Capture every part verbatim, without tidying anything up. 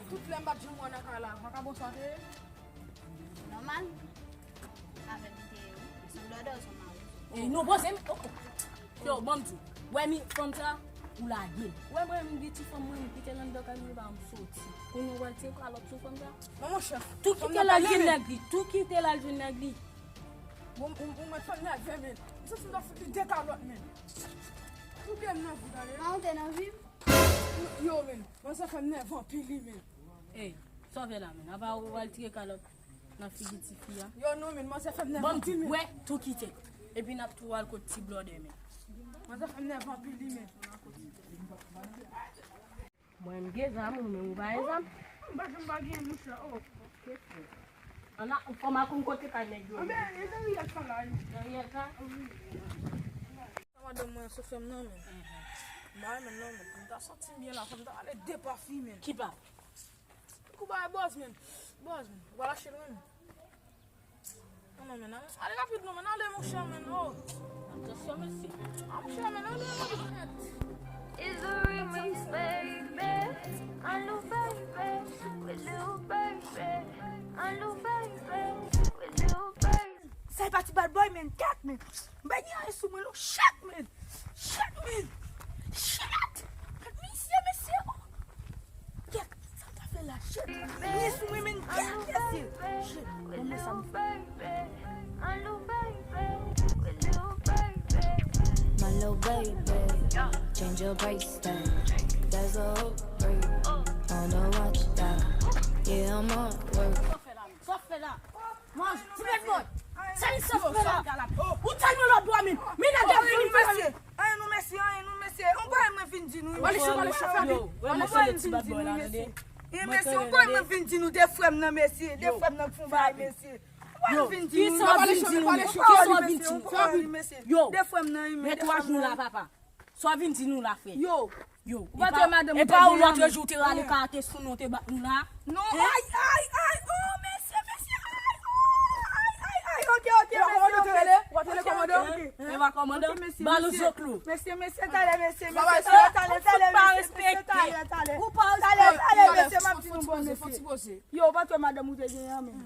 Tout lè m pa t janm wè nan kay la, pa ka bonswa te ye? Nòmal. Avè m te ye wi. Se yon blòdè, se yon mawon. E nou poze m. Oh, oh. Yo, ban m di w. Wè mi fanm sa, ou lage l. Wè mwen, m gen ti fanm mwen, m kite l anndan kay mwen, pa m soti. Kounye a w al tire kalòt sou fanm sa. Non, monchè. Tou kite l al jwenn nèg li. Tou kite l al jwenn nèg li. Bon, ou, ou mèt fè m nève, men. M santi m ta fout li de kalòt, men. Tou ke m nan vi, gade. Mawon te nan vi m? Yo, men. Manzè fè m nève anpil, wi, men. Ey, sa w fè la, men? Apa ou al tire kalòt nan figi tifi a? Yo, non, men. Manzè fè m nève anpil, men. Wè, tou kite l. Epi n ap tou al kot ti blòdè, men. Manzè fè m nève anpil, wi, men. Mwen, m gen zam, ou menm, ou pa gen zam? M pa janm pa gen, monchè. Oh. Ann a, fò m al konn kote kay nèg yo. Anben, e Daniel sa la, wi. Daniel sa? Wi. Sa madanm mwen sou fè m nan, men. M pa renmen l non, men. Pou m ta santi m byen la, fò m ta ale depafimen. Ki pa? Kou bay bòz, men. Bòz, men. Ou pa lache l, men. Non, non, men, ale rapid, non, men, ale, monchè, men, oh. Atansyon, mesye. Ah, monchè, men, ale rapid, nèt. It's a remix, baby. A little baby, with little baby. A little baby, with little baby. Sa e pa ti bad boy, men, kèt, men. M pa gen anyen sou mwen, non, shit, men. Shit, men. Shit. Kèt, mesye, mesye, oh. Kèt, sa m ta fè la, shit. Li sou mwen, men, kèt, mesye. Shit, bon, men sa m fè. My little baby, change your bracelet. There's a hoop break on the watch that. Yeah, I'm on work. Sa w fè la? Manj, ti bèt bòy. Sa li sa w fè la? Ou tèlman lòt bò, men. Men nèg ap vin fè la, men. Anyen non, mesye, anyen non, mesye. On bagay mwen vin di nou, wi, mesye. On bagay mwen vin di nou, wi, mesye. Wi, mesye, on bagay mwen vin di nou de frè m nan, mesye. De frè m nan k fè on bagay, mesye. On bagay mwen vin di nou, wi, mesye. On bagay, mesye. De frè m nan, wi, men. De frè m nan. Sa w vin di nou la, frè? Yo. Yo. Ou pa t wè madanm ou te gen an? E pa ou lòt jou te rale karate sou nou, te bat nou la? Non, ay, ay, ay, oh, mesye, mesye, ay, oh, ay, ay, ay, ok, ok, mesye, ok. Ou pa t rele kòmandan? E pa kòmandan? Ba nou zoklo. Mesye, mesye, talè, mesye, mesye, talè, talè, mesye, mesye, talè, talè, talè, mesye, m ap di nou bon, mesye. Yo, ou pa t wè madanm ou te gen an, men.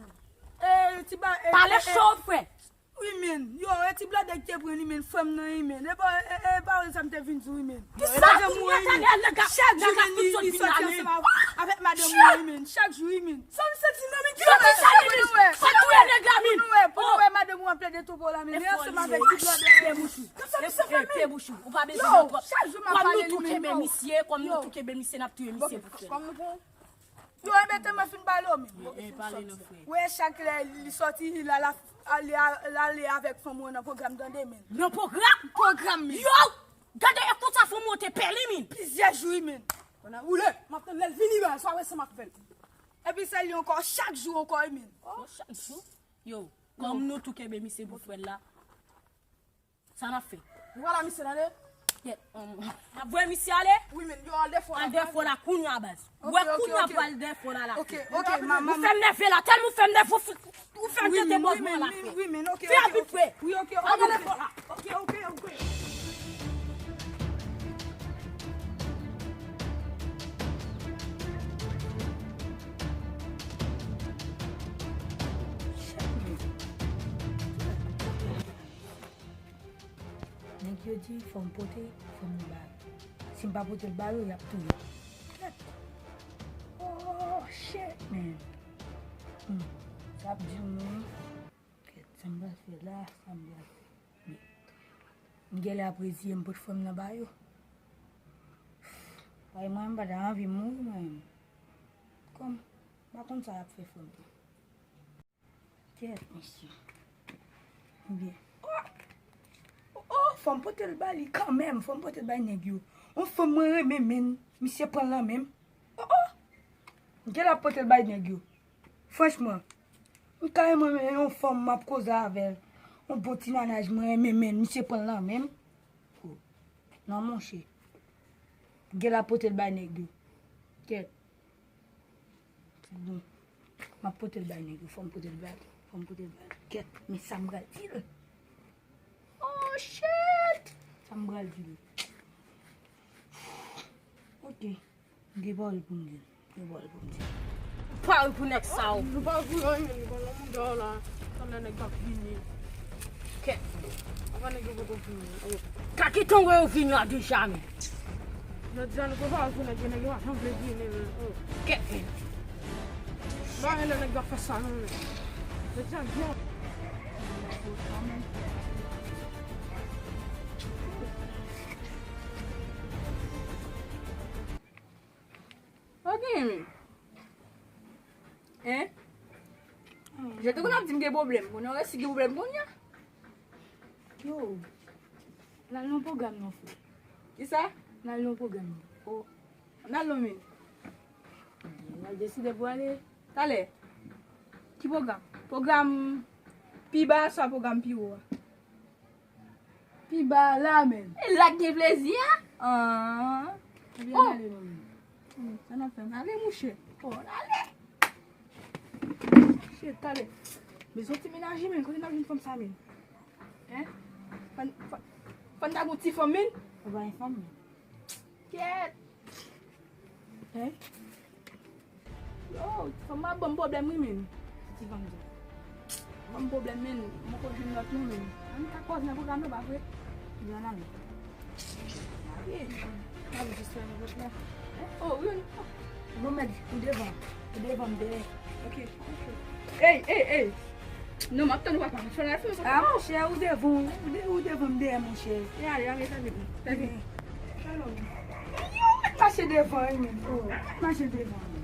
E, ti ba, e, pale cho, frè. Wi, men. Yo, e ti blòdè ki te pran li, men, frè m nan, wi, men. E pa, e, e pa wè sa m te vin di w, wi, men. Ki sa? Madanm ou, wi, men. Chak jou, men, li, li sòti ansanm avèk madanm ou, wi, men. Chak jou, wi, men. Sa misye di nan men ki sa misye di, men? Fò touye nèg la, men. Pou nou wè, pou nou wè madanm ou ap plede toupe w la, men. Li ansanm avèk ti blòdè. Pye bouch ou. Kòm sa misye fè, men. Pye bouch ou. Ou pa bezwen twòp. Kòm nou tou kenbe misye, kòm nou tou kenbe misye, n ap touye misye pou frè. Yo, enben, te mwen fin pale w, men. Ou wè, chak lè li sòti, li al, li al, li ale avèk fanm mwen nan pwogram, tande, men. Nan pwogram? Pwogram, men. Yo! Gade, e konsa fanm mwen te pè li, men. Plizyè jou, wi, men. Kounye a, woule, m ap tann lè l vini, men, sa w wè sa m ap fè l. Epi sèl li ankò, chak jou ankò, wi, men. Chak jou? Yo, kòm nou tou kenbe misye pou frè l la. Sa n ap fè? Nou pral a misye, tande? Yep. N ap voye misye ale? Wi, men, yo, al defo la. Al defo la kounye a, baz. Wè kounye a pral defo la la. Ok, ok, manman. Ou fè m nève la, tèlman ou fè m nève, ou fè m tete bòz mwen la, frè. Wi, men, ok. Fè a vit, frè. Wi, ok, ok. Al defo la. Ok, ok, ok. Nèg yo di fò m pote fanm nan ba yo. Si m pa pote l ba yo, y ap touye m. Kèt! Oh, shit, man! Hmm. Sa ap di w, non? Kèt, sa m pral fè la, sa m pral fè. M genlè ap reziye m pote fanm nan ba yo. Paske mwen, m pa ta anvi mouri, mwen menm. Kòm, m pa konn sa y ap fè fanm nan. Kèt, mesye. Ebyen. Oh! Oh, oh, fò m pote l ba li kanmenm, fò m pote l bay nèg yo. Yon fanm mwen renmen, men misye pran l nan men m. Oh, oh! M genlè ap pote l bay nèg yo. Franchman, m ka renmen yon fanm m ap koze avè l. Yon bon ti nanaj mwen renmen, men misye pran l nan men m. Oh. Non, monchè. M genlè ap pote l bay nèg yo. Kèt. Bon. M ap pote l bay nèg yo. Fò m pote l bay li. Fò m pote l bay li. Kèt. Men sa m pral di l. Oh, shit! Sa m pral di l. Ok. M gen pawòl pou m di l. Nou pral pou m di. Pare pou nèg sa yo. Nou pa pou yo, men nou konn nan mouda la. Tann lè nèg ap vini. Kèt. Apa nèg yo poko vini. Ka ki tan wè yo vini la deja, men. Jodi a nou poko pare pou nèg yo, nèg yo pa janm vle vini, men. Kèt vini. Ba men lè nèg yo ap fè sa, non, men. Jodi a gen. Ok, men. Hein? Je te konn ap di m gen pwoblèm. Kounye a w resi gen pwoblèm kounye a. Yo, n al nan pwogram nan, frè. Kisa? N al nan pwogram nan. O, n al non, men. N al deside pou ale. Talè. Ki pwogram? Pwogram pi ba a swa pwogram pi wo a? Pi ba la, men. E la k gen plezi a? Ah. Ebyen, oh, n ale, non, men. Hmm, sa n ap fè? N ale, mouche. Oh, n ale. Shit, talè. Bezwen ti menaj, men. Kote n ap jwenn fanm sa, men? Hein? Fò n, fò, fò n ta gon ti fanm, men. Ou pa gen fanm, men. Kèt. Hein? Yo, ti fanm ap ban m pwoblèm, wi, men. Ti fanm sa. Ban m pwoblèm, men. Mwen poko jwenn lòt, non, men. Ann ka koze nan pwogram nan, pa vre? Jan n ale. Mache. N ap jis fè yon lòt la. Oh, wi. Non, mèt, ou devan. Ou devan m dèyè. Ok. Ey, ey, ey. Non, m ap tann ou, papa. Fò n al fè yon... Ah, monchè, ou devan, ou de-, ou devan m dèyè, monchè. E ale, ale, fè vit. Fè vit. Shalom. Yo, mèt mache devan, wi, men. Oh, mèt mache devan, men.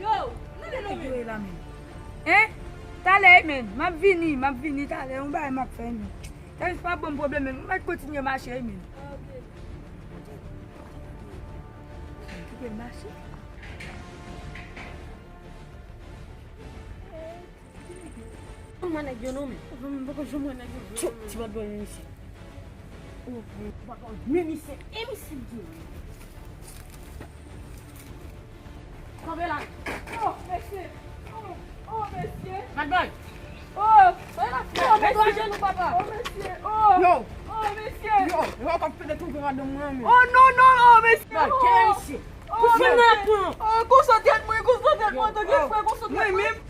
Yo, n ale non, men. Yo, e la, men. Hein? Talè, men. M ap vini, m ap vini talè. Yon bagay m ap fè, men. Talè, pa ban m pwoblèm, men. M ap kontinye mache, men. Ah, ok. Kite l mache. Mwen nèg yo non, men. Mwen poko janm wè nèg yo. Tchou, ti bòt bòt misye. Oh, men, papa, men misye, e misye di. Kanpe la. Oh, mesye. Oh, oh, mesye. Bad boy. Oh, oh, mesye. Mwen dwa jenou, papa. Oh, mesye. Oh. Yo. Oh, mesye. Yo, yo, w ap pede twouve madanm mwen, men. Oh, non, non, oh, mesye. Bad, kenbe misye. Oh, konsantre nan pran. Oh, konsantre mwen, konsantre mwen, tanke frè, konsantre mwen. Mwen menm.